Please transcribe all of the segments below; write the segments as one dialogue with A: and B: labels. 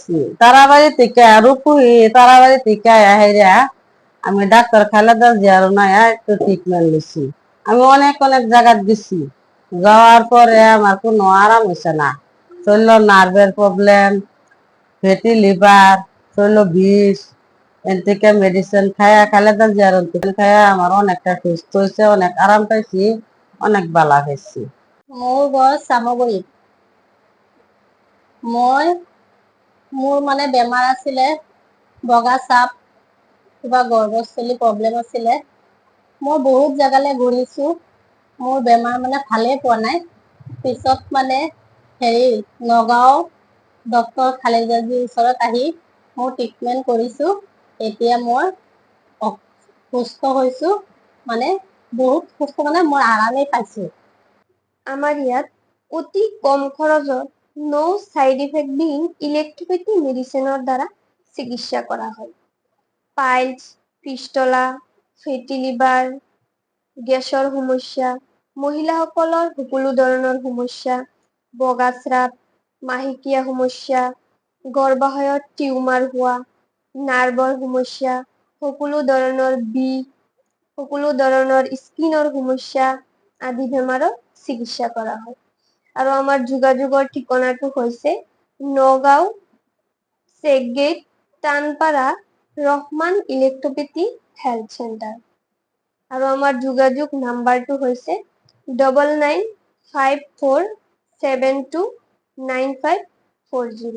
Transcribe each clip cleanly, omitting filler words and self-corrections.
A: আইছি তারাবাড়ি থেকে, রূপহি তারাবাড়ি থেকে আইরা আমি ডাক্তার খালেদা জিয়ার নাই একটু ট্রিটমেন্ট নিছি। আমি অনেক অনেক জায়গাত গেছি, যাওয়ার পরে আমার কোনো আরাম হয়েছে না। শরীর নার্ভের প্রবলেম, ফ্যাটি লিভার, শরীর বিষ, এর থেকে মেডিসিন খায়া, খালেদা জিয়ার খায়া আমার অনেকটা সুস্থ হয়েছে, অনেক আরাম পাইছি, অনেক ভালো হয়েছি।
B: মোৰ ঘৰ চামগুৰিত। মই মোৰ মানে বেমাৰ আছিলে বগা চাপ, কিবা গৰ্ভস্থলী প্ৰব্লেম আছিলে। মই বহুত জেগালৈ ঘূৰিছোঁ, মোৰ বেমাৰ মানে ভালেই পোৱা নাই। পিছত মানে হেৰি নগাঁও ডক্তৰ খালেদা ওচৰত আহি মোৰ ট্ৰিটমেণ্ট কৰিছোঁ। এতিয়া মই সুস্থ হৈছোঁ, মানে বহুত সুস্থ, মানে মই আৰামেই পাইছোঁ।
C: আমাৰ ইয়াত অতি কম খৰচত ন' চাইড ইফেক্টবিহীন ইলেক্ট্ৰোপেথি মেডিচিনৰ দ্বাৰা চিকিৎসা কৰা হয়। পাইলছ, ফিষ্টলা, ফেটি লিভাৰ, গেছৰ সমস্যা, মহিলাসকলৰ সকলো ধৰণৰ সমস্যা, বগা স্ৰাৱ, মাহেকীয়া সমস্যা, গৰ্ভাশয়ত টিউমাৰ হোৱা, নাৰ্ভৰ সমস্যা, সকলো ধৰণৰ বিষ, সকলো ধৰণৰ স্কিনৰ সমস্যা আদি বেমাৰৰ চিকিৎসা কৰা হয়। আৰু আমাৰ যোগাযোগৰ ঠিকনাটো হৈছে Nagaon, check gate, Tanpara, Rahman electropathy health centre. আৰু আমাৰ যোগাযোগ নাম্বাৰটো হৈছে 9954729540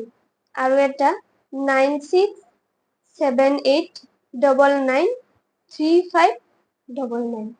C: আৰু এটা 9678993599।